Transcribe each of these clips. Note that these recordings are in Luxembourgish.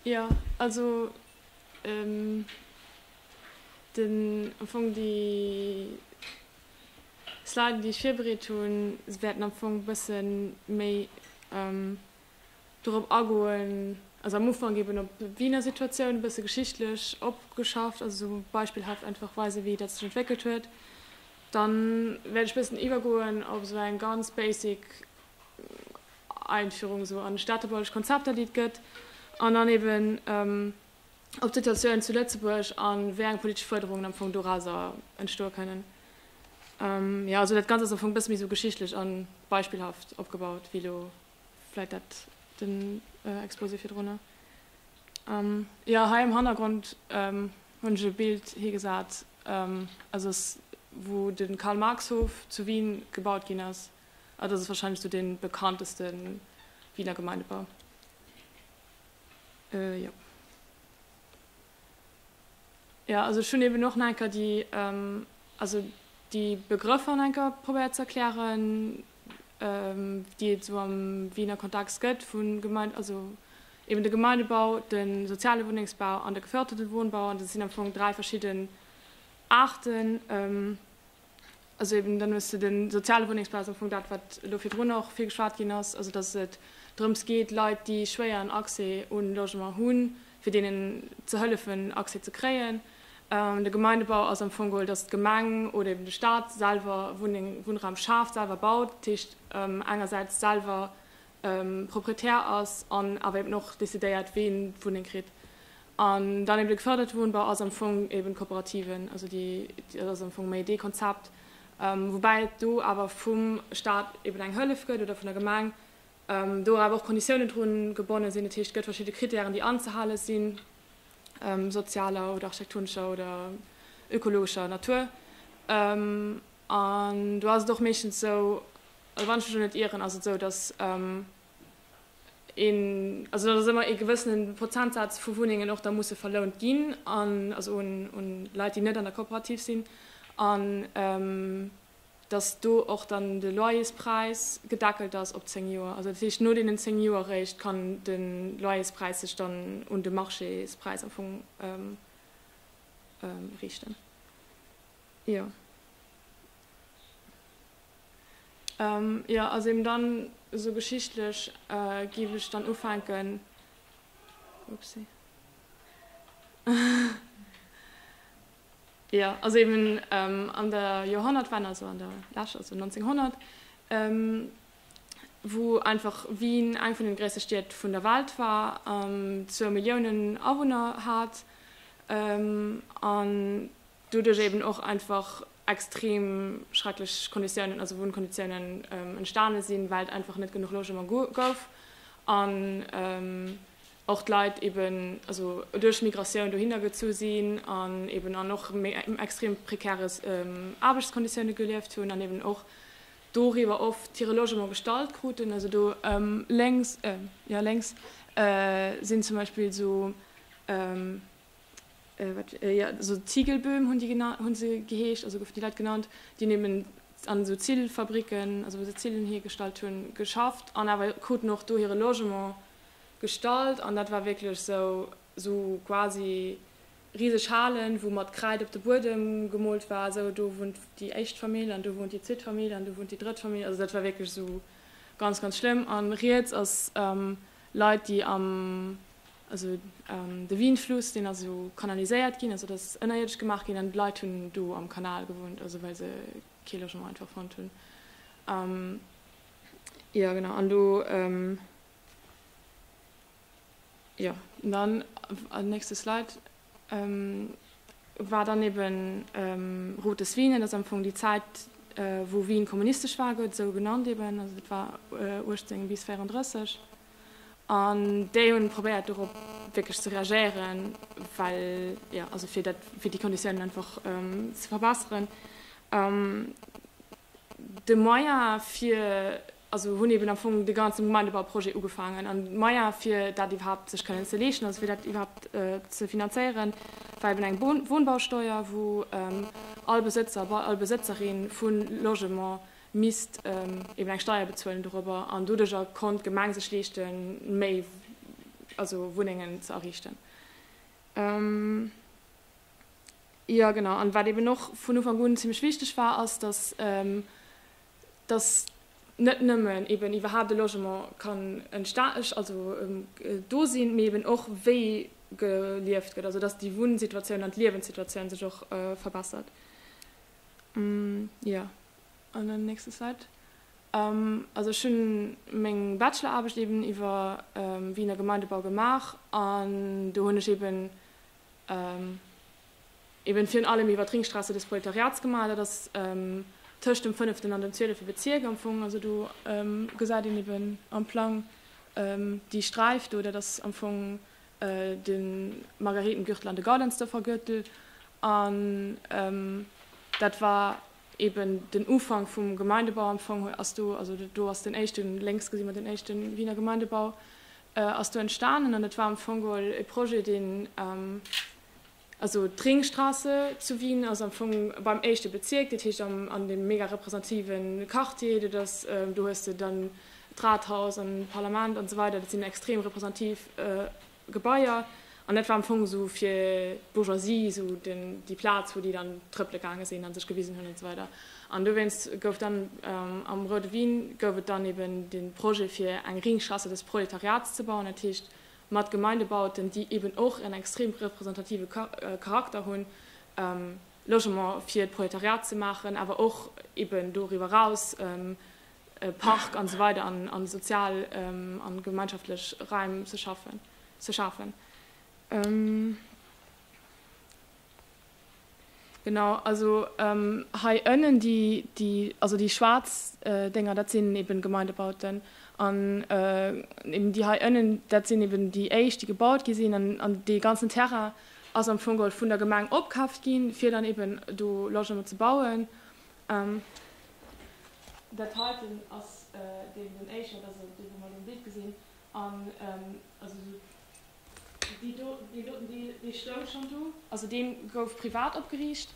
Jo, also den, am Fong déi Sliden, déi ech virbereet hunn, wäerten am Fong e bësse méi dorop agoen, also am Ufank eben op d'Wiener Situatioun e bësse geschichtlech opgeschafft, also esou beispillhaft einfach weisen, wéi dat sech entwéckelt huet. Dann wäert ech bëssen iwwergoen op esou eng ganz basic Einführung esou an städtebaulich Konzepter, déi et gëtt, an dann eben op d'Situatioun zu Lëtzebuerg a wéi eng politesch Fuerderungen am Fong dorauser entstoe kënnen. Jo, also dat Ganzt ass am Fong e bësse méi esou geschichtlech a beispillhaft opgebaut wéi elo vläit dat den Exposé virdrunner. Jo, hei am Hannergrond hunn ech e Bild higesat, also ass wou de Karl-Marx-Hof zu Wien gebaut ginn ass. Ah, dat ass wahrscheinlech sou dee bekannteste Wiener Gemeindebau. Jo. Jo, also ech hunn eben och nach eng Kéier déi, also déi Begrëffer nach eng Kéier probéiert ze erklären, déi et esou am Wiener Kontext gëtt vu Gemeinde, also eben de Gemeindebau, de soziale Wunnengsbau an de geförderte Wohnbau. An dat sinn am Fong dräi verschidden Aarten. Also eben, dann hues de de soziale Wunnengsbau ass am Fong dat, wat elo virdrun och vill geschwat ginn ass, also datt et drëms geet, Leit, déi schwéieren Accès un Logement hunn, fir deenen ze hëllefen, Accès ze kréien. De Gemeindebau ass am Fong geholl, datt d'Gemeng oder eben de Staat selwer Wunneng, Wunnraum schaaft, selwer baut, dat heescht engersäits selwer Proprietär ass an awer eben och decidéiert, ween d'Wunneng kritt. An dann eben de geförderte Wohnbau ass am Fong eben d'Kooperativen, also déi, dat ass am Fong méi dee Konzept, woubäi et do awer vum Staat eben eng Hëllef gëtt oder vun der Gemeng, do awer och Konditiounen drun gebonne sinn. Dat heescht, et gëtt verschidde Kritären, déi anzehale sinn, sozialer oder architektonescher oder ökologescher Natur. An do ass et och meeschtens esou, also wann ech mech elo net ieren, ass et esou, datt een, also datt ëmmer ee gewëssene Prozentsaz vu Wunnengen och da musse verlount ginn an, also un, un Leit, déi net an der Kooperativ sinn, an datt do och dann de Loyerspräis gedeckelt ass op 10 Joer. Also dat heescht, no deenen 10 Joer eréischt kann de Loyerspräis sech dann un de Marchéspräis am Fong riichten. Jo. Jo, also eben dann esou geschichtlech géif ech dann ufänken, upsi, jo, also eben an der Joerhonnertwende, also an der leschter, also 1900, wou einfach Wien eng vun den gréisste Stied vun der Welt war, zwou Milliounen Awunner hat an doduerch eben och einfach extrem schrecklech Konditiounen, also Wunnkonditiounen entstane sinn, well et einfach net genuch Logement gouf an och d'Leit eben also duerch Migratioun dohinner gezu sinn an eben an och extrem prekäre Aarbechtskonditioune gelieft hunn an eben och doriwwer oft hire Logement gestallt kruten. Also do lénks, jo lénks sinn zum Beispill esou wat, jo, esou Ziegelböhm hunn déi gena-, hu se geheescht, also goufen déi Leit genannt, déi hunn eben an esou Zillfabricken, also wou se Zillen hiergestallt hunn, geschafft an awer kruten och do hire Logement gestallt an dat war wierklech esou, esou quasi riseg Halen, wou mat Kräid op de Buedem gemoolt war, esou do wunnt déi éischt Famill an do wunnt déi zweet Famill an do wunnt déi drëtt Famill, also dat war wierklech esou ganz, ganz schlëmm. An riets ass Leit, déi am Also de Wienfluss, deen ass esou kanaliséiert ginn, also dat ass ënnerierdesch gemaach ginn an d'Leit hunn do am Kanal gewunnt, also well se kee Logement einfach fonnt hunn. Jo genau, an do, jo, dann nächste Slide, war dann eben Rotes Wien, dat ass am Fong déi Zäit, wou Wien kommunistesch war, gëtt esou genannt eben, also dat war 18 bis 34. An déi hunn probéiert dorop wierklech ze reagéieren, well, jo, also fir dat, fir déi Konditiounen einfach ze verbesseren. De Moyen fir, also hunn eben am Fong de ganze Gemeindebauprojet ugefaangen an de Moyen fir dat iwwerhaapt sech kënnen ze leeschten, also fir dat iwwerhaapt ze finanzéieren, war eben eng Wohnbausteuer, wou all Besëtzer, all Besëtzerin vu Logement misst eben eng Steier bezuelen dorobber an doduercher konnt d'Gemeng sech leeschten, méi. also Wunnengen ze erriichten. Jo genau, an wat eben och vun Ufank un zimmlech wichteg war, ass datt datt net nëmmen eben iwwerhaapt e Logement kann entsta also do sinn, mee eben och wéi gelieft gëtt, also datt déi Wunnsituatioun an d'Liewenssituatioun sech och verbessert. Jo, an dann nächste Slide. Also ech hunn meng Bacheloraarbecht eben iwwer Wiener Gemeindebau gemaach an do hunn ech eben eben virun allem iwwer d'Ringstrasse des Proletariats gemaach. Dat ass tëscht dem fënneften an dem zwielefe Bezierk am Fong. Also do gesäit een eben am Plang déi Sträif do, dat ass am Fong de Margaretengürtel an de Gaudenzdorfer Gürtel an dat war eben den Ufank vum Gemeindebau am Fong ass do, also do ass den éischten, lénks gesi mer den éischte Wiener Gemeindebau, ass do entstanen an et war am Fong geholl e Projet, deen, also d'Ringstrasse zu Wien ass am Fong beim éischte Bezierk, dat heescht am, an deem mega representative Quartier, dat ass, do hues de dann d'Rathaus an d'Parlament an esou weider, dat sinn extrem representativ Gebaier an dat war am Fong esou fir d'Bourgeoisie esou den, déi Plaz, wou déi dann trëppele gaange sinn a sech gewisen hunn an esou weider. An dowéinst gouf dann am Roude Wien gouf et dann eben de Projet fir eng Ringstrasse des Proletariats ze bauen, dat heescht mat Gemeindebauten, déi eben och en extrem representative Charakter hunn, Logement fir d'Proletariat ze maachen, awer och eben doriwwer eraus Park an esou weider an sozial an gemeinschaftlech Raim ze schaffen ze schafen. Genau, also hei ënnen déi déi also déi schwaarz Dénger, dat sinn eben Gemeindebauten an eben déi hei ënnen, dat sinn eben déi éischt, déi gebaut gi sinn an an dee ganzen Terrain ass am Fong geholl vun der Gemeng opkaaft ginn, fir dann eben do Logement ze bauen. Dat heiten ass deen den éischten, dat ass dee wou mer elo um Bild gesinn. An also esou déi do, deen doten Deel, dee stoung schonn do. Also dee gouf privat opgeriicht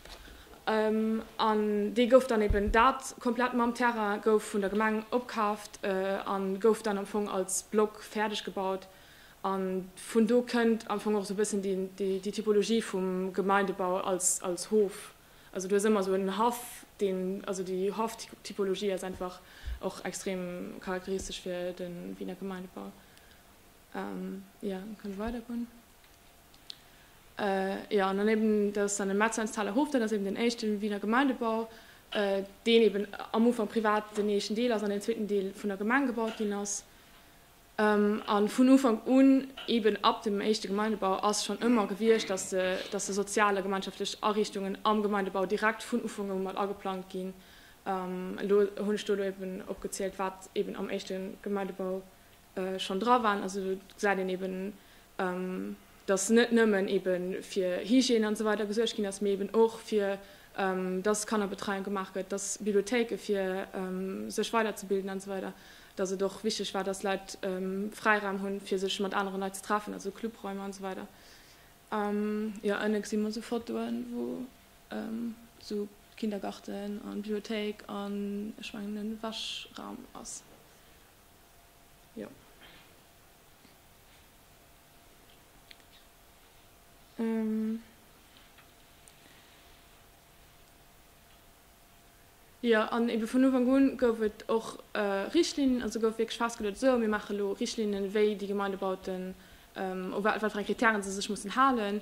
an dee gouf dann eben, dat komplett mam Terrain gouf vun der Gemeng opkaaft a gouf dann am Fong als Block fäerdeg gebaut. A vun do kënnt am Fong och esou e bëssen déi Typologie vum Gemeindebau als Hof. Also du hues ëmmer esou en Haff, deen, also déi Haff-Typologie ass einfach och extrem charakteristesch fir de Wiener Gemeindebau. Jo, dann kënne mer weidergoen. Jo, an dann eben, dat ass dann de Metzleinsthaler Hof, dat ass eben den éischte Wiener Gemeindebau, deen eben am Ufank privat den éischten Deel ass an den zweeten Deel vun der Gemeng gebaut ginn ass. A vun Ufank un, eben ab dem éischte Gemeindebau, ass schonn ëmmer gewiescht, dass de, dass de sozial a gemeinschaftlech Ariichtungen am Gemeindebau direkt vun Ufank u mat ageplangt ginn. Elo hunn ech do elo eben opgezielt, wat eben am éischte Gemeindebau schonn dra waren. Also do gesäit een eben, dass net nëmmen ebe fir Hygiène an esou weider gesuergt ginn ass, mee eben och fir, dass Kannerbetreiung gemaach gëtt, dass Bibliothéike fir sech weiderzebilden an esou weider, dass et och wichteg war, dass Leit Fräiraum hunn, fir sech mat aneren Leit ze treffen, also Clubräume an esou weider. Jo, ënne gesi mer esou Fotoen, wou esou Kindergarten an Bibliothéik an ech mengen e Wäschraum ass. Jo. Jo, an ebe vun Ufank un gouf et och Richtlinnen, also gouf wierklech festgeluet, esou, mir maache elo Richtlinnen, wéi déi Gemeindebauten, u wat fir eng Kritären se sech mussen halen.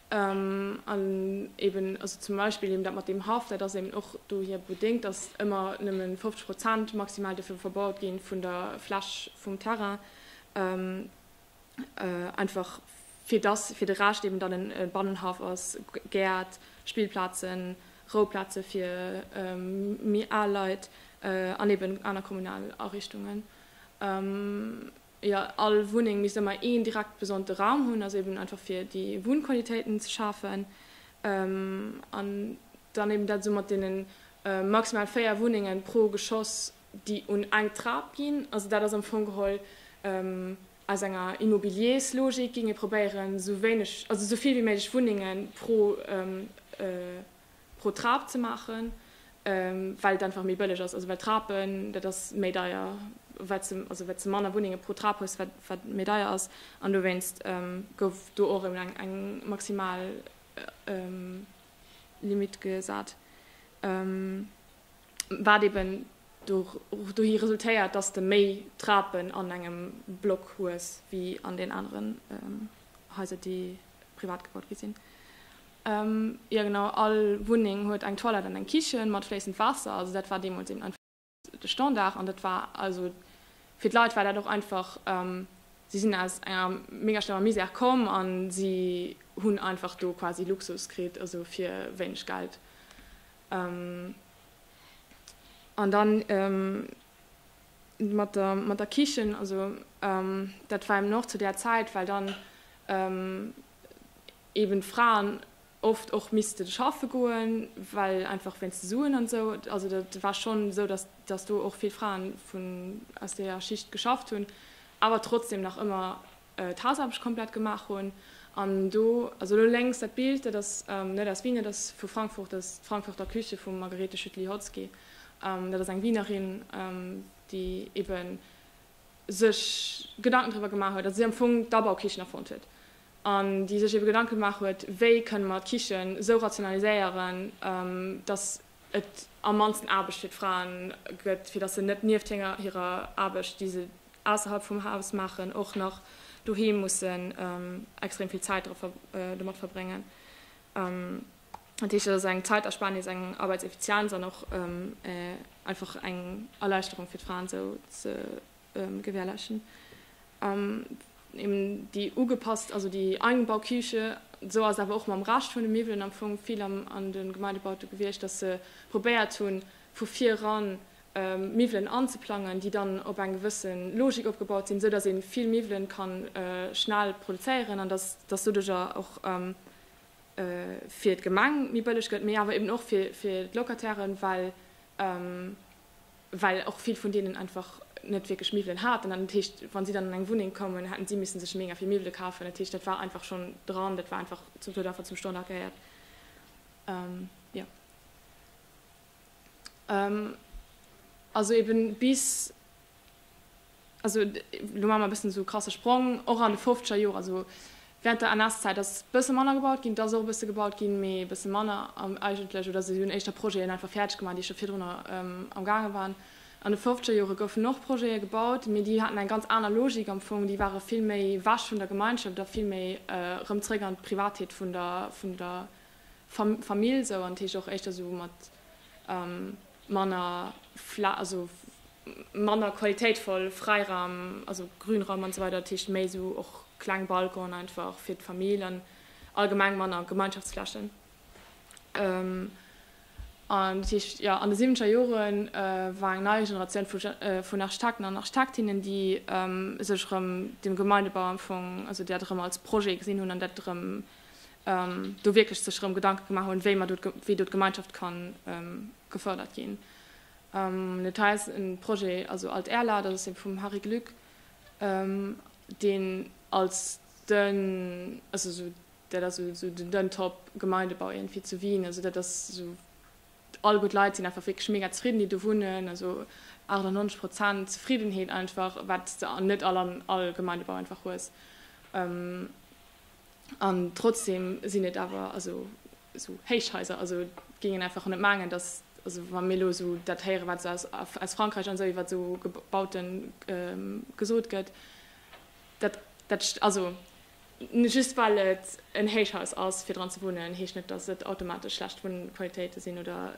An eben, also zum Beispill eben dat mat deem Haff, dat ass eben och dohier bedéngt, datt ëmmer nëmme 50 Prozent maximal dierfe verbaut gi vun der Fläch vum Terrain. Einfach fir dass fir de Rescht eben dann e Bannenhaff ass, Gäert, Spillplazen, Rouplaze fir méi al Leit an eben aner kommunal Ariichtungen. Jo, all Wunneng misst ëmmer een direkt besonnte Raum hunn, also eben einfach fir déi Wunnqualitéiten ze schafen. An dann eben dat esou mat deene maximal 4 Wunnenge pro Geschoss, déi un eng Trap ginn. Also dat ass am Fong geholl aus enger Immobilierslogik géing ee probéieren, esou wéineg, also esou vill wéi méiglech Wunnenge pro, pro Trap ze maachen, well et einfach méi bëlleg ass. Also well Trapen, dat ass méi deier. wat s de, also wat s de manner Wunnenge pro Trap hues, wat wat méi deier ass. An dowéinst gouf do och eben eng eng maximal Limite gesat, wat eben dohi resultéiert, dass de méi Trapen an engem Block hues wéi an den aneren Haiser, déi privat gebaut gi sinn. Jo genau, all Wunneng huet eng Toilette an eng Kichen mat fléissend Waasser. Also dat war deemools eben einfach de Standard an dat war also fir d'Leit war dat och einfach, si sinn aus enger mega schlëmmer Misère komm a si hunn einfach do quasi Luxus kritt, also fir wéineg Geld. An dann mat der mat der Kichen, also dat war eben och zu där Zäit, well dann eben d'Fraen oft och misste schaffe goen, well einfach wéinst de Suen an esou. Also dat war schonn esou, datt datt do och vill Fraen vun aus deeër Schicht geschafft hunn, awer trotzdem nach ëmmer d'Hausaarbecht komplett gemaach hunn. An do, also elo lénks dat Bild, dat ass net aus Wien, dat ass vu Frankfurt, dat ass d'Frankfurter Küche vum Margarete Schütte-Lihotzky. Dat ass eng Wienerin, déi eben sech Gedanken driwwer gemaach huet, also déi am Fong d'Abaukichen erfonnt huet. An déi sech ebe Gedanke gemaach huet, wéi kënne mer d'Kichen esou rationaliséieren, datt et am mannsten Aarbecht fir d'Fraen gëtt, fir datt se net nieft hirer Aarbecht, déi se ausserhalb vum Haus maachen, och nach doheem mussen extrem vill Zäit domat verbréngen. Dat heescht, dat ass eng Zäitersparnis, eng Arbeitseffizienz an och einfach eng Erleichterung fir d'Fraen esou ze gewährleischten. Eben déi ugepasst, also déi Einbauküche, esou ass awer och mam Rescht vun de Miwwelen am Fong vill an de Gemeindebaute gewiescht, dass se probéiert hunn, vu vir eran Miwwelen anzeplangen, déi dann op eng gewësse Logik opgebaut sinn, esou dass ee vill Miwwelen ka schnell produzéieren an dass dass doduercher och fir d'Gemeng méi bëlleg gëtt, mee awer eben och fir d'Locatairen, well well och vill vun deenen einfach net wierklech Miwwelen haten an dat heescht, wa si dann an eng Wunneng koumen, hätten si missen sech mega vill Miwwele kafen. Dat heescht, dat war einfach schonn dran, dat war einfach zum, huet einfach zum Standard gehéiert. Jo. Also eben bis. Also elo maache mer e bëssen esou e krasse Sprong, och an de fofzeger Joren, also während der NS-Zäit ass e bësse manner gebaut ginn, et ass och e bësse gebaut ginn, mee e bësse manner eigentlech, oder se hunn éischter Projeten einfach fäerdeg gemaach, déi scho virdrunner am gaange waren. An de fofzeger Jore goufen och Projete gebaut, mee déi haten eng ganz aner Logik am Fong, déi ware vill méi ewech vun der Gemeinschaft a vill méi erëm zréck an d'Privatheet vun der vun der Famill esou, an dat heescht och éischter esou mat manner also manner qualitéitvoll Fräiraum, also Grünraum an esou weider, dat heescht méi esou och kleng Balconen einfach fir d'Famill an allgemeng manner Gemeinschaftsflächen. An dat heescht, jo, an de siwwenzeger Jore war eng nei Generatioun vu vun Architekten an Architektinnen, déi sech erëm dem Gemeindebau am Fong, also déi dat erëm als Projet gesinn hunn an dat erëm do wierklech sech erëm Gedanke gemaach hunn, wéi mer do, wéi do d'Gemeinschaft kann gefërdert ginn. Dat hei ass e Projet, also Alt Erla, dat ass dee vum Harry Glück, deen als den, also esou, dat ass esou den den Top Gemeindebau iergendwéi zu Wien. Also dat ass esou, all gutt Leit sinn einfach wierklech mega zefridden, déi do wunnen, also 98 Prozent Zefriddenheet einfach, wat s de an net all an all Gemeindebau einfach hues. An trotzdem sinn et awer also esou Héichhaiser. Also et géing een einfach net mengen, datt, also wa mir elo esou dat héieren, wat esou aus aus Frankräich an esou iwwer esou Gebaute gesot gëtt, dat dat also just well et en Héichhaus ass fir dran ze wunnen, heescht net, datt et automatesch schlecht Wunnqualitéite sinn oder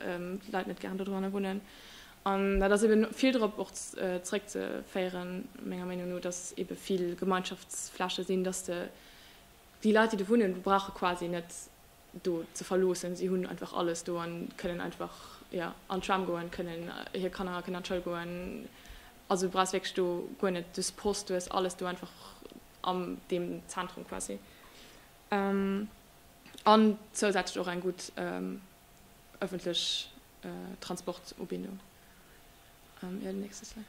d'Leit net gären dodranner wunnen. An dat ass eben vill drop och zréckzeféieren, menger Meenung no, datt ebe vill Gemeinschaftsfläche sinn, datt de déi Leit, déi do wunnen, brauche quasi net do ze verloossen. Si hunn einfach alles do an kënnen einfach, jo, an d'Schwämm goen, kënnen hir Kanner kënnen an d'Schoul goen. Also du brauchs wierklech do guer net, du hues Post, du hues alles do einfach am deem Zentrum quasi. An zousätzlech och eng gutt ëffentlech Transportubindung. Jo, den nächste Slide.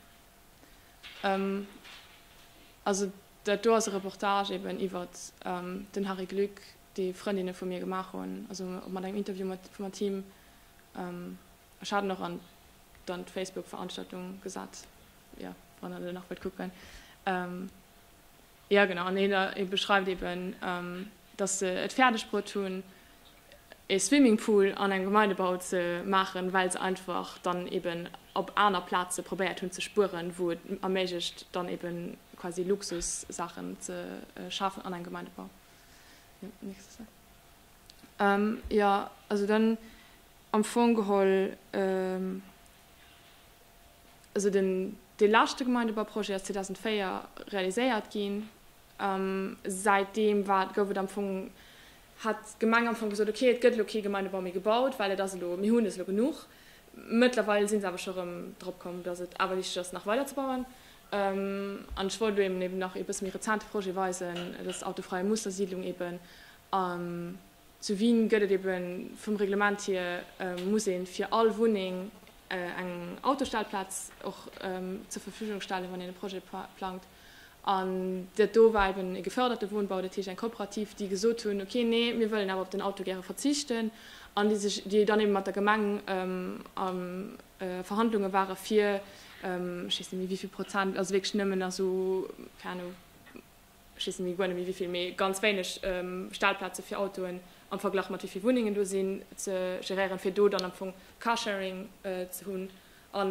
Also dat do ass e Reportage eben iwwer den Harry Glück, dee Frëndinne vu mir gemaach hunn, also mat engem Interview mat vum Team. Ech hat en och an dann d'Facebook-Veranstaltung gesat, jo. Wann der do nach wëllt kucken. Jo genau, an hien beschreift eben, dass se et fäerdeg bruet hunn, e Swimmingpool an engem Gemeindebau ze maachen, well se einfach dann eben op aner Plaze probéiert hunn ze spueren, wou et erméiglecht dann eben quasi Luxussaachen ze schafen an engem Gemeindebau. Jo, nächste Slide. Jo, also dann am Fong geholl, also den, dee leschte Gemeindebauprojet ass 2004 realiséiert ginn. Säitdeem war, gouf et am Fong, hat d'Gemeng am Fong gesot, okay, et gëtt elo kee Gemeindebau méi gebaut, well et ass elo, mir hunn es elo genuch. Mëttlerweil si se awer scho erëm drop komm, datt et awer wichteg ass, nach weider ze bauen. An ech wollt elo eben eben nach ee bësse méi rezente Projet weisen, dat ass d'Autofreie Mustersiedlung eben. Zu Wien gëtt et eben vum Reglement hier, muss ee fir all Wunneng eng Autostellplaz och zur Verfügung stellen, wann een e Projet plangt. An dat do war eben e geförderte Wohnbau, dat heescht eng Kooperativ, déi gesot hunn, okay, nee, mir wëllen awer op den Auto gäre verzichten, an déi sech, déi dann eben mat der Gemeng a Verhandlunge ware fir, ech weess net méi wéi vill Prozent, also wierklech nëmmen nach esou, keng Ahnung, ech weess net méi guer net méi wéi vill, mee ganz wéineg Stellplaze fir Autoen am Verglach mat wéi vill Wunnengen do sinn, ze geréieren, fir do dann am Fong Carsharing ze hunn. A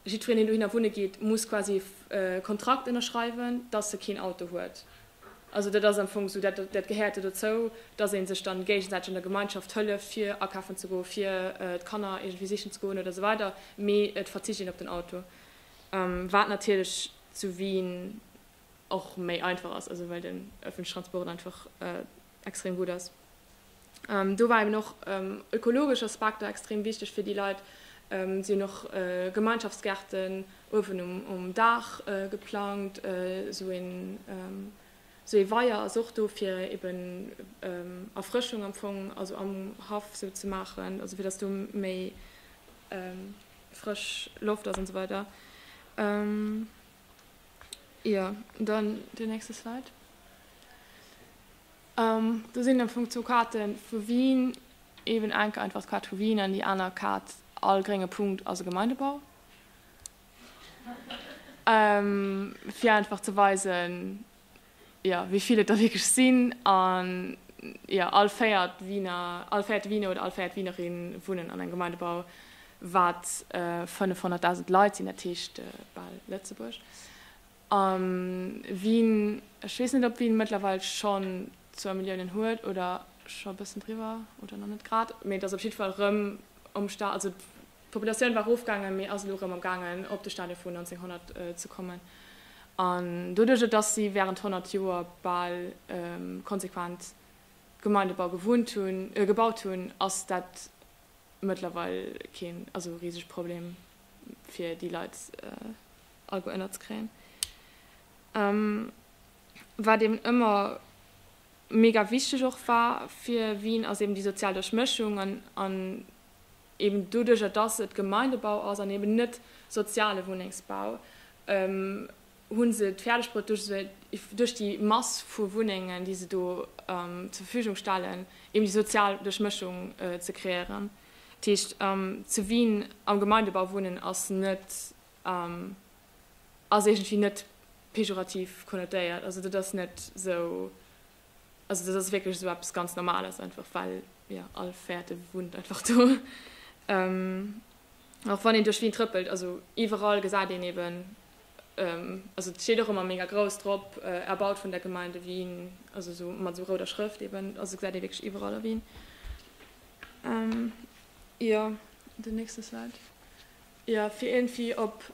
jiddwereen, deen dohinner wunne geet, muss quasi e Kontrakt ënnerschreiwen, dass e keen Auto huet. Also dat ass am Fong esou, dat dat gehéiert do dozou, dass ee sech dann géigesäiteg an der Gemeinschaft hëlleft, fir akafen ze goen, fir d'Kanner iergendwéi sichen ze goen oder esou weider, mee et verzicht een op den Auto, wat natierlech zu Wien och méi einfach ass, also well den öffentliche Transport einfach extrem gutt ass. Do war eben och ökologesch Aspekter extrem wichteg fir déi Leit. Si hunn och Gemeinschaftsgärten uewen um Daach geplangt, esou een esou ee Weier ass och do fir eben Erfrëschung am Fong, also am Haff esou ze maachen, also fir datt do méi frësch Loft ass an esou weider. Jo, dann den nächste Slide. Do sinn am Fong zwou Kaarte vu Wien, eben eng einfach d'Kaart vu Wien an déi aner Kaart, all grénge Punkt ass e Gemeindebau, fir einfach ze weisen, jo, wéi vill et der wierklech sinn. An jo, all véiert Wiener, all véierte Wiener oder all véiert Wienerin wunnen an engem Gemeindebau, wat 500.000 Leit sinn, dat heescht bal Lëtzebuerg. A Wien, ech weess net, ob Wien mëttlerweil schonn zwou Milliounen huet oder scho e bëssen driwwer oder nach net grad, mee et ass op jidde Fall erëm um Sta, also d'Populatioun war erofgaangen, mee ass elo erëm am gaangen op de Stade vun 1900 ze kommen. An doduerjer, dass si während 100 Joer bal konsequent Gemeindebau gewunnt hunn, gebaut hunn, ass dat mëttlerweil keen, also risege Problem fir déi Leit alleguer ënnerzekréien. Wat eben ëmmer mega wichteg och war fir Wien ass eben déi sozial Duerchmëschung an an eben doduerjer dass et Gemeindebau ass an eben net soziale Wunnengsbau hu se et fäerdeg bruet duerch esou duerch déi Mass vu Wunnengen déi se do zur Verfügung stellen eben déi sozial Duerchmëschung ze kreéieren. Dat heescht zu Wien am Gemeindebau wunnen ass net ass iergendwéi net pejorativ konnotéiert. Also dat ass net esou, also dat ass wierklech esou eppes ganz Normales einfach, well jo all Véierte wunnt einfach do. Och wann een duerch Wien trëppelt, also iwwerall gesäit een eben, also et steet och ëmmer mega grouss drop, erbaut von der Gemeinde Wien, also esou mat esou rouder Schrëft eben, also gesäit ee wierklech iwwerall a Wien. Jo, den nächste Slide. Jo, fir iergendwéi op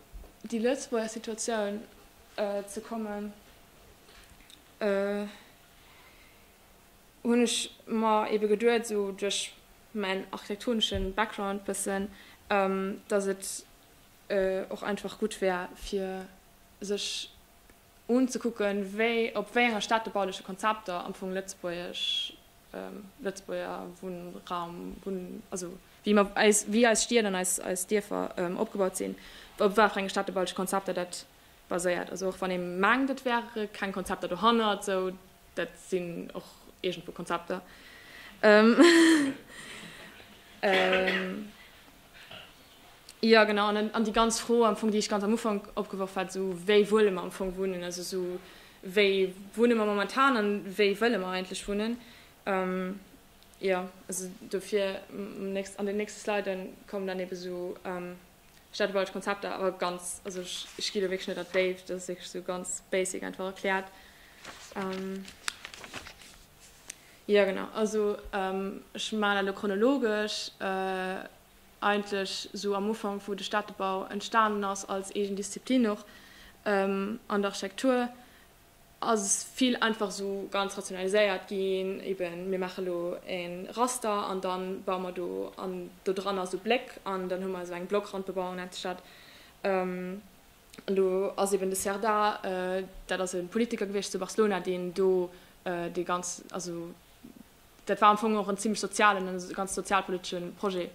déi Lëtzebuerger Situatioun ze kommen, hunn ech mer ebe geduet, esou duerch mäin architektonesche Background bëssen, datt et och einfach gutt wär, fir sech unzekucken, wéi, op wéi enger städtebauleche Konzepter am Fong lëtzebuergesch Lëtzebuerger Wunnraum, Wunn, also wéi mer eis, wéi eis Stied an eis, eis Dierfer opgebaut sinn, op wat fir enge städtebauleche Konzepter dat baséiert. Also och wann ee mengt, et wäre keng Konzepter dohannert, esou, dat sinn och iergendwou Konzepter. Jo, genau. An, an déi ganz Fro am Fong, déi ech ganz am Ufank opgeworf hat, esou, wéi wëlle mer am Fong wunnen? Also esou, wéi wunne mer momentan an wéi wëlle mer eigentlech wunnen? Jo, also dofir an den nächste Sliden kommen dann ebe sou städtebaulech Konzepter, awer ganz, also ech, ech gi do wierklech net an d'Déift, dat ass wierklech sou ganz basic einfach erkläert. Jo, genau, also ech maachen dat elo chronologesch, eigentlech sou am Ufank, wou de Städtebau entstanen ass als eegen Disziplin och an der Architektur, ass vill einfach esou ganz rationaliséiert ginn, eben mir maache lo e Raster an da baue mer do an do dran esou Bléck an dann hu mer esou eng Blockrandbebauung nennt sech dat. An do ass eben de Cerdà, dat ass e Politiker gewiescht zu Barcelona, deen do dee ganz, also dat war am Fong och en zimmlech sozialen, e ganz sozialpolitesche Projet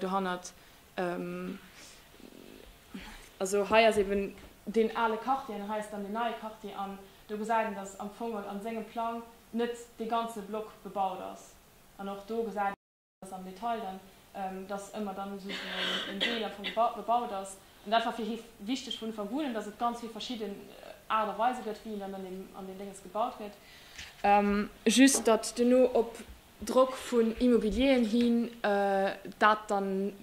dohannert. Also hei ass eben deen ale Quartier an hei ass dann deen neie Quartier an do gesäit een, datt am Fong an sengem Plang net dee ganze Block bebaut ass. An och do gesäit een am Detail dann, datt ëmmer dann esou en Deel am Fong bebaut ass. An dat war fir hie wichteg vun Ufank un, datt et ganz vill verschidden Aart a Weise gëtt, wéi een dann an deem Dénges gebaut gëtt. Just datt duerno op Drock vun Immobilieren hin dat dann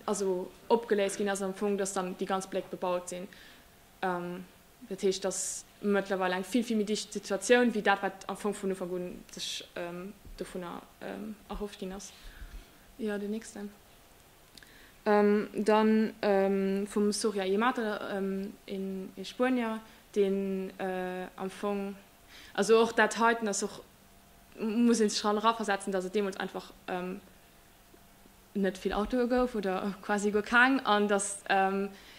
also opgeléist ginn ass am Fong, dass dann déi ganz Bléck bebaut sinn. Dat heescht, dass mëttlerweil eng vill, vill méi dicht Situatioun wéi dat, wat am Fong vun Ufank u sech dovunner erhofft ginn ass. Jo, den nächsten. Dann vum Soria y Mata, ee Spuenier, deen am Fong, also och dat heiten ass och, muss ee sech dran eraversetzen, datt et deemools einfach net vill Autoe gouf oder quasi guer keng an datt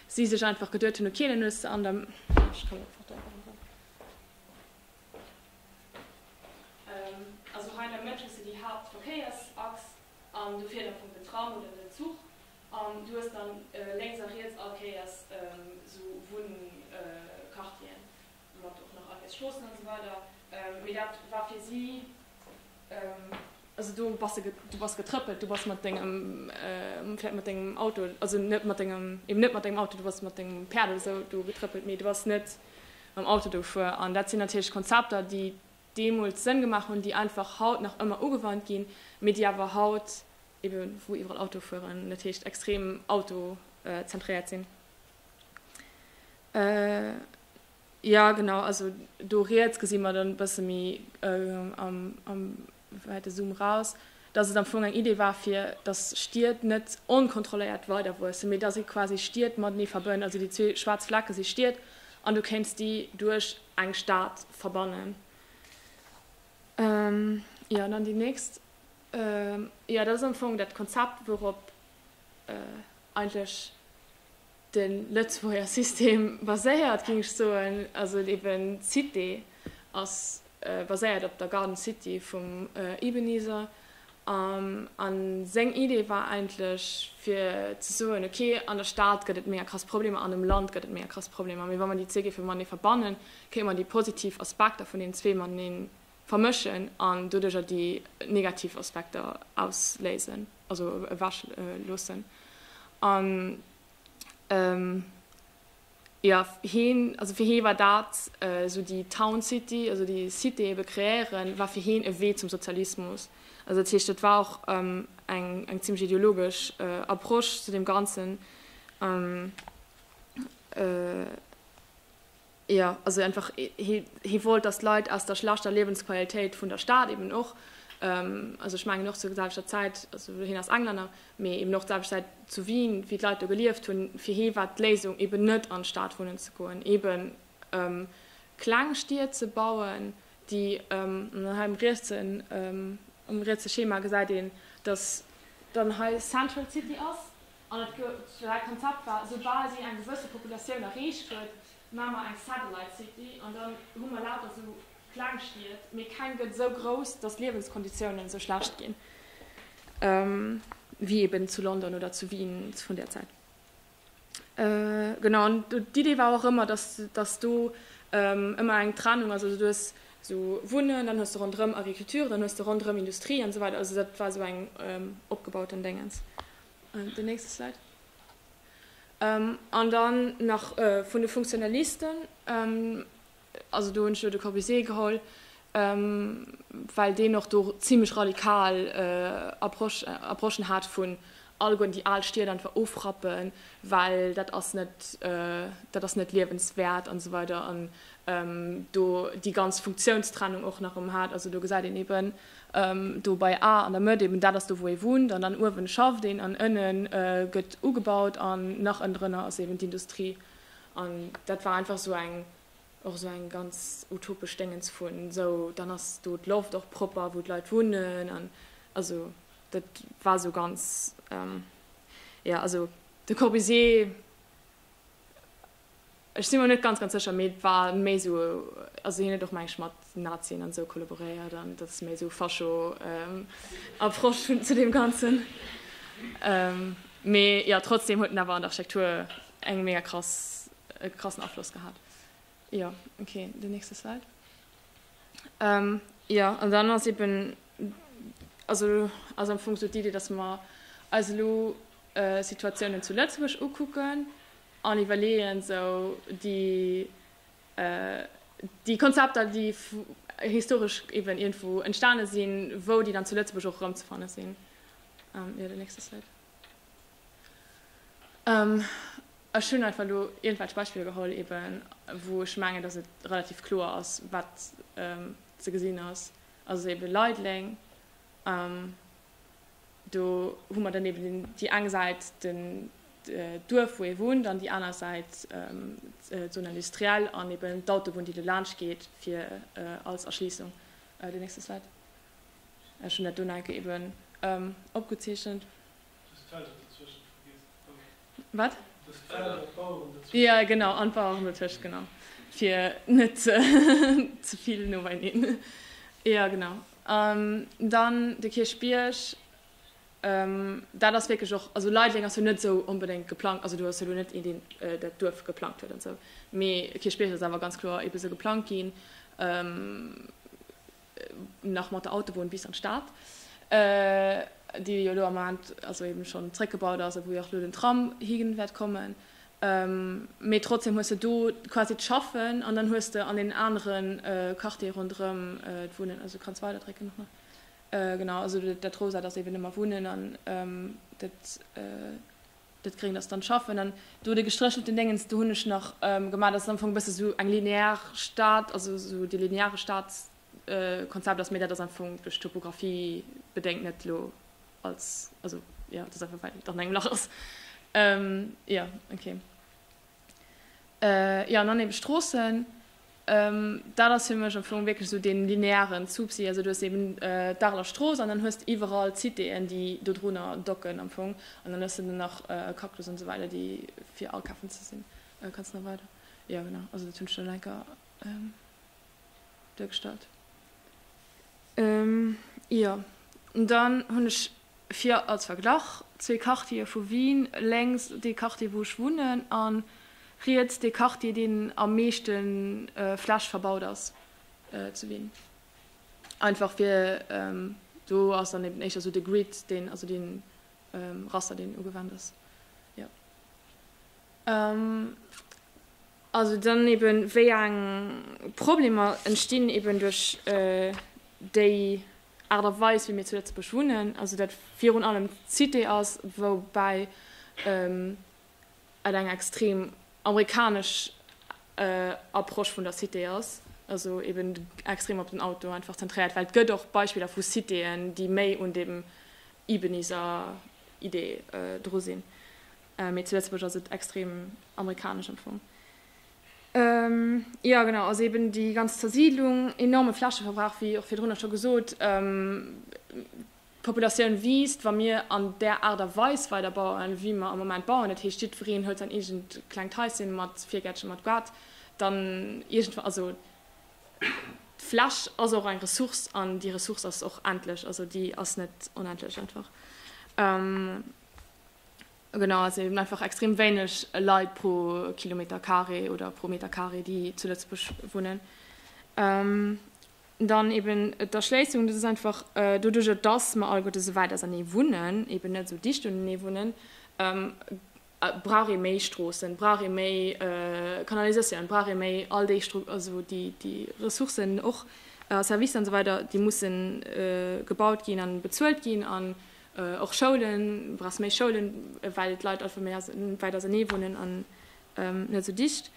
si sech einfach geduet hunn, okay, dann hues de an der, ech kann dat Foto einfach net an, also hei an der Mëtt hues de déi Haaptverkéiersachs an do fiert am Fong den Tram oder den Zuch an du hues dann lénks a riets all Kéiers esou Wunnquartieren. Mat och nach all Stroossen an esou weider, mee dat war fir si, also do bass de, du bass getrëppelt, du bass mat dengem, vläicht mat dengem Auto, also net mat dengem, eben net mat dengem Auto, du bass mat dengem Päerd oder esou do getrëppelt, mee du bass net mam Auto do gefuer. An dat sinn natierlech Konzepter, déi deemools Sënn gemaach hunn, déi einfach haut nach ëmmer ugewannt ginn, mee déi awer haut, eben wou iwwerall Autoe fueren, dat heescht extrem autozentréiert sinn. Jo genau, also do riets gesi mer dann e bësse méi am wäite Zoom raus, dass et am Fong eng Idee war fir dass Stied net onkontrolléiert weider wuessen, mee dass ee quasi Stied matenee verbënnt, also déi zwee schwaarz Flecke si Stied an du kéints déi duerch eng Stad verbannen. Jo an dann déi nächst, jo dat ass am Fong dat Konzept wourop eigentlech de Lëtzebuerger System baséiert, géing ech soen. Also eben d'Cité ass baséiert op der Garden City vum Ebenezer. A seng Idee war eigentlech fir ze soen, ok, an der Stad gëtt et mega krass Problemer, an dem Land gëtt et mega krass Problemer, mee wa mer déi zwee géife matenee verbannen, kéinte mer déi positiv Aspekter vun deenen zwee matenee vermëschen an doduercher déi negativ Aspekter ausléisen, also ewech loossen. An jo, heen, also fir hee war dat esou déi Town City, also déi Cité ebe kreéieren, war fir heen e Wee zum Sozialismus. Also dat heescht, dat war och eng eng zimmlech ideologesch Approche zu deem Ganzen. Jo, also einfach hie wollt, datt d'Leit aus der schlechter Liewensqualitéit vun der Stad eben och, also ech mengen och zur selwechter Zäit, also hien ass Englänner, mee eben och d'selwecht Zäit zu Wien, wéi d'Leit do gelieft hunn, fir hie war d'Léisung eben net an d'Stad wunnen ze goen, eben kleng Stied ze bauen, déi, an hei um rietsen, um rietse Schema gesäit een, datt dann hei Central City ass, An et gouf, säi Konzept war, soubal si eng gewësse Populatioun erreecht huet, maache mer eng Satellite City an dann hu mer lauter esou kleng Stied, mee keng gëtt esou grouss, datt d'Liewenskonditiounen esou schlecht ginn, wéi eben zu London oder zu Wien vun där Zäit. Genau, an d'Idee war och ëmmer, datt, datt do ëmmer eng Trennung ass, also du hues esou Wunnen, dann hues de ronderëm Agriculture, dann hues de ronderëm Industrie an esou weider. Also dat war esou eng opgebauten Déngens. Den nächste Slide. An dann nach vun de Funktionalisten, also do hunn ech elo de Corbusier geholl, well deen och do zimlech radikal Approche, Approchen hat vun alleguerten déi al Stied einfach ofrappen, well dat ass net, dat ass net liewenswäert an esou weider an do déi ganz Funktiounstrennung och nach erëm hat. Also do gesäit een eben do bei A an der Mëtt eben, dat ass do wou ee wunnt an dann uewen schafft een an ënne gëtt ugebaut an nach ënnendrënner ass eben d'Industrie an dat war einfach esou eng och esou eng ganz utopesch Déngens vun esou, dann ass do d'Loft och propper wou d'Leit wunnen an also dat war esou ganz, jo also de Corbusier, Ech si mer net ganz ganz sécher, mee et war méi esou, also hien huet och meng ech mat Nazien an esou kollaboréiert an dat ass méi esou Fascho Approche zu deem Ganzen. Mee jo, trotzdem huet en awer an der Architektur eng mega krass, e krassen Afloss gehat. Jo, ok, den nächste Slide. Jo, an dann ass eben, also ass am Fong esou d'Idee, datt mer eis elo Situatiounen zu Lëtzebuerg ukucken an iwwerleeën esou déi déi Konzepter, déi historesch eben iergendwou entstane sinn, wou déi dann zu Lëtzebuerg och erëmzefanne sinn. Jo, den nächste Slide. Ech hunn einfach elo iergendwelch Beispiller geholl, eben wou ech mengen, datt et relativ kloer ass, wat ze gesinn ass. Also eben Leideleng. Do hu mer dann eben déi eng Säit den d'Duerf, wou ee wunnt, an déi aner Säit d'Zone industrielle an eben d'Autobunn, déi do laanscht geet, fir als Erschliissung. Den nächste Slide. Ech hunn dat do nach eng Kéier eben opgezeechent. Du hues d'Felder dozwëschent vergiess. Wat? Du hues d'Felder an d'Baueren dozwëschent. Jo, genau, an d'Baueren dotëscht, genau. Fir net ze vill no beieneen. Jo, genau. Dann de Kierchbierg, dat ass wierklech och, also Leideleng ass jo net esou onbedéngt geplangt, also do ass jo elo net een, deen dat Duerf geplangt huet an esou, mee Kierchbierg ass awer ganz kloer ebe sou geplangt ginn, nach mat der Autobunn bis an d'Stad, déi jo elo am Moment also eben schonn zréckgebaut ass a wou jo och elo den Tram hi wäert kommen. Mee trotzdem hues de do quasi d'Schaffen an dann hues de an deenen anere Quartiere ronderëm d'Wunnen. Also du kanns weiderdrécken och nach. Genau, also dat Rosat ass eben ëmmer Wunnen an dat dat Gréngt ass dann d'Schaffen. An do de gestréchelten Déngens, do hunn ech nach gemaach, dat ass am Fong e bësse sou eng linear Stad, also sou de lineare Stadkonzept ass, mee dat ass am Fong duerch d'Topographie bedéngt net elo als, also jo, dat ass einfach well et an engem Lach ass. Jo, ok. Jo, an dann eben Stroossen, dat ass fir mech am Fong wierklech esou dee linearen Zupsi. Also du hues eben d'Areler Strooss an dann hues de iwwerall d'Citéen, déi dodrunner docken am Fong. An dann hues de dann nach Cactus an esou weider, déi fir akafen ze sinn. Kanns nach weider? Jo, genau. Also dat hunn ech dann eng Kéier duergestallt. Jo, dann hunn ech fir als Verglach zwee Quartiere vu Wien, lénks dee Quartier wou ech wunnen a riets dee Quartier deen am meeschte Fläch verbaut ass zu Wien. Einfach fir, do ass dann eben éischter sou de Grid deen, also dee Raster deen ugewennt ass, jo. Also dann eben wéi eng Problemer entstinn eben duerch déi Aart a Weis, wéi mir zu Lëtzebuerg wunnen, also dat virun allem d'Cité ass, woubäi et eng extrem amerikanesch Approche vun der Cité ass, also eben extrem op den Auto einfach zentréiert, well et gëtt och Beispiller vu Citéen, déi méi un dem Ebenezer Idee dru sinn, mee zu Lëtzebuerg ass et extrem amerikanesch am Fong. Jo genau, also eben déi ganz Zersiidlung, enorme Flächeverbrauch, wéi och virdrunner scho gesot, d'Populatioun wiisst, wa mir an där Aart a Weis weider bauen, wéi mer am Moment bauen, dat heescht jiddwereen huet säin eegent klengt Haischen mat Virgäertchen, mat Gaart, dann iergendwann, also d'Fläch ass och eng Ressource an déi Ressource ass och endlech, also déi ass net onendlech einfach. Genau, also eben einfach extrem wéineg Leit pro Kilometer carré oder pro Meter carré, déi zu Lëtzebuerg wunnen. Dann eben d'Erschléissung, dat ass einfach doduerjer, dass mer alleguerte sou wäit ausernee wunnen, eben net esou dicht unenee wunnen. Brauch ee méi Stroossen, brauch ee méi Kanalisatioun, brauch ee méi all déi Stru-, also déi, déi Ressourcen och, Servicer an esou weider, déi mussen gebaut ginn an bezuelt ginn an och Schoulen, brauchs méi Schoulen, well d'Leit einfach méi wäit ausernee wunnen an net esou dicht.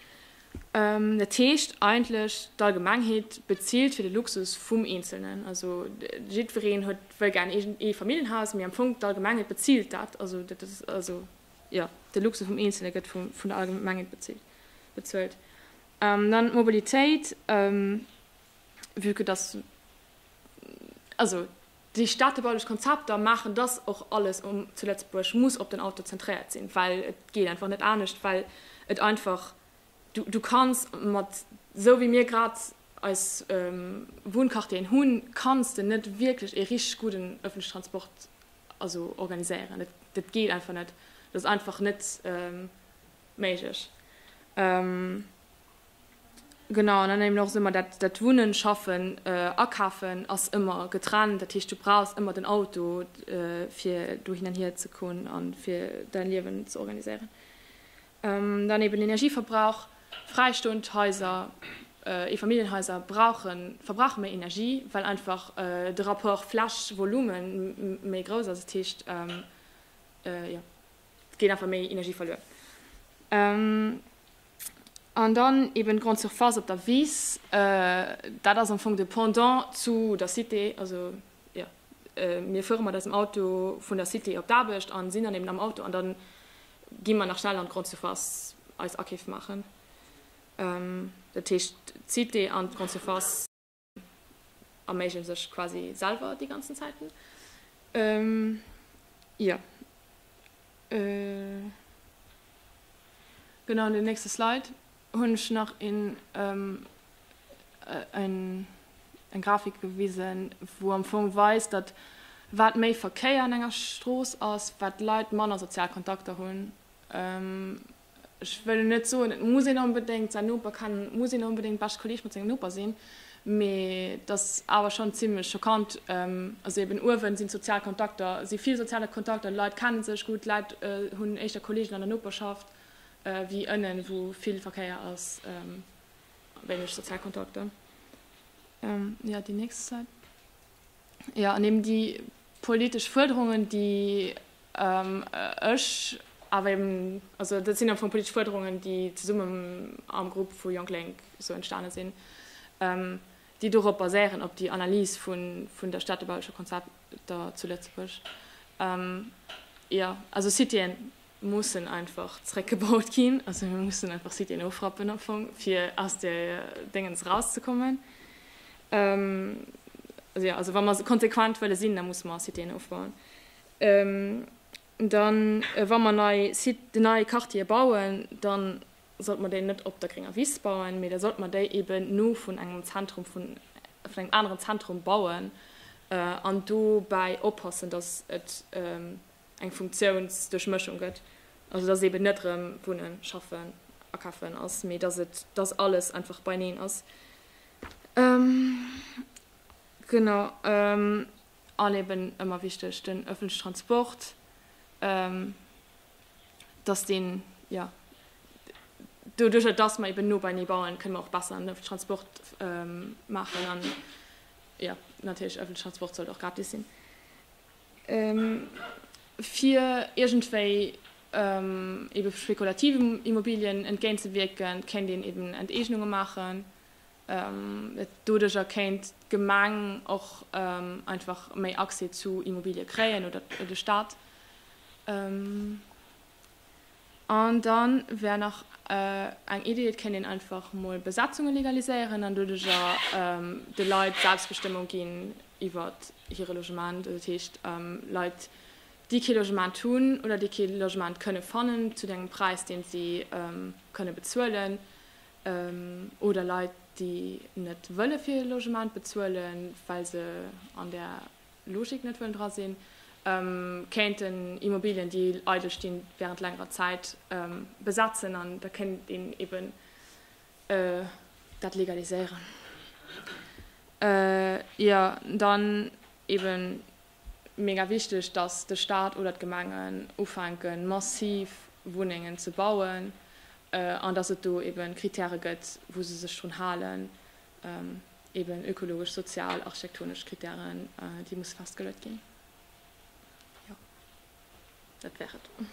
Dat heescht eigentlech, d'Allgemengheet bezilt fir de Luxus vum Eenzelnen. Also jiddwereen huet, wëll gär en Eefamilljenhaus, mee am Fong d'Allgemengheet bezilt dat. Also dat ass, also jo, de Luxus vum Eenzelne gëtt vun der Allgemengheet bezuelt. Dann d'Mobilitéit, vue que dass, also déi städtebaulech Konzepter maachen, dass och alles um zu Lëtzebuerg muss op den Auto zentréiert sinn, well et geet einfach net anescht, well et einfach, du, du kanns mat, esou wéi mir grad eis Wunnquartieren hunn, kanns de net wierklech ee richteg gudden öffentlichen Transport also organiséieren. Dat, dat geet einfach net. Dat ass einfach net méiglech. Genau, an dann eben och ëmmer dat, dat Wunnen, Schaffen, Akafen ass ëmmer getrennt. Dat heescht, du brauchs ëmmer den Auto, fir do hin an hier ze kommen a fir däin Liewen ze organiséieren. Dann eben Energieverbrauch, Fräistoend Haiser, Eefamilljenhaiser brauchen, verbrauche méi Energie, well einfach de Rapport Fläch-Volumen méi grouss ass. Dat heescht, jo, et geet einfach méi Energie verluer. An dann eben d'Grande Surface op der Wiss, dat ass am Fong de Pendant zu der Cité. Also jo, mir fuere mat eisem Auto vun der Cité op d'Aarbecht an sinn dann eben am Auto an dann gi mer nach schnell an d'Grande Surface eis Akeef maachen. Dat heescht d'Cité an d'Grande Surface erméiglechen sech quasi selwer déi ganzen Zäiten. Jo. Genau, an den nächste Slide hunn ech nach een, eng Grafik gewisen, wou am Fong weist, datt wat méi Verkéier an enger Strooss ass, wat d'Leit manner sozial Kontakter hunn. Ech wëll net soen, et muss een onbedéngt säin Noper kennen, et muss een onbedéngt beschte Kolleeg mat sengem Noper sinn, mee et ass awer schonn zimlech schockant. Also eben uewen sinn d'sozial Kontakter, si vill soziale Kontakter, d'Leit kenne sech gutt, d'Leit hunn éischter Kolleegen an der Noperschaft wéi ënnen, wou vill Verkéier ass a wéineg sozial Kontakter. Jo, déi nächst Slide. Jo, an eben déi politesch Fuerderungen, déi ech awer eben, also dat sinn am Fong politesch Fuerderungen, déi zesummen am Grupp vu Jonk Lénk esou entstane sinn, déi dorop baséieren, op déi Analys vun der städtebaulecher Konzepter zu Lëtzebuerg. Jo, also Citéen mussen einfach zréckgebaut ginn, also mir mussen einfach Citéen ofrappen am Fong, fir aus där Déngens erauszekommen. Also jo, also wa mer konsequent wëlle sinn, da musse mer Citéen ofbauen. Dann, wa mer nei Site, nei Quartiere bauen, da sollte mer déi net op der grénger Wiss bauen, mee da sollte mer déi eeben no vun engem Zentrum, vun engem aneren Zentrum bauen an dobäi oppassen, datt et eng Funktiounsduerchmëschung gëtt, also datt et eeben net erëm Wunnen, Schaffen, Akafen ass, mee datt et, datt alles einfach beineen ass. Genau. An eben ëmmer wichteg, den öffentlichen Transport, dass deen, jo, doduercher dass mer eben no beinee bauen, kënne mer och besser en öffentlichen Transport maachen. An, jo, natierlech, öffentlichen Transport sollt och gratis sinn. Fir iergendwéi ebe spekulativen Immobilien entgéintzewierken, kéint een eben Enteegnunge maachen. Doduercher kéint d'Gemeng och einfach méi Accès zu Immobilie kréien oder de Staat. An da wär nach eng Idee, et kéint een einfach mol Besetzunge legaliséieren an doduercher de Leit Selbstbestëmmung ginn iwwer hire Logement. Dat heescht, Leit, déi kee Logement hunn oder déi kee Logement kënne fannen zu engem Präis, dee si kënne bezuelen, Oder Leit, déi net wëlle fir e Logement bezuelen, well se an där Logik net wëllen dra sinn, kéinten Immobilien, déi eidel stinn, während längerer Zäit besetzen an da kéint een eben dat legaliséieren. Jo, dann eben mega wichteg, dass de Staat oder d'Gemengen ufänken, massiv. Wunnengen ze bauen an datt et do eben Kritäre gëtt, wou se sech drun halen, eben ökologesch, sozial, architektonesch Kritären, déi musse festgeluet ginn. Jo, dat wär et.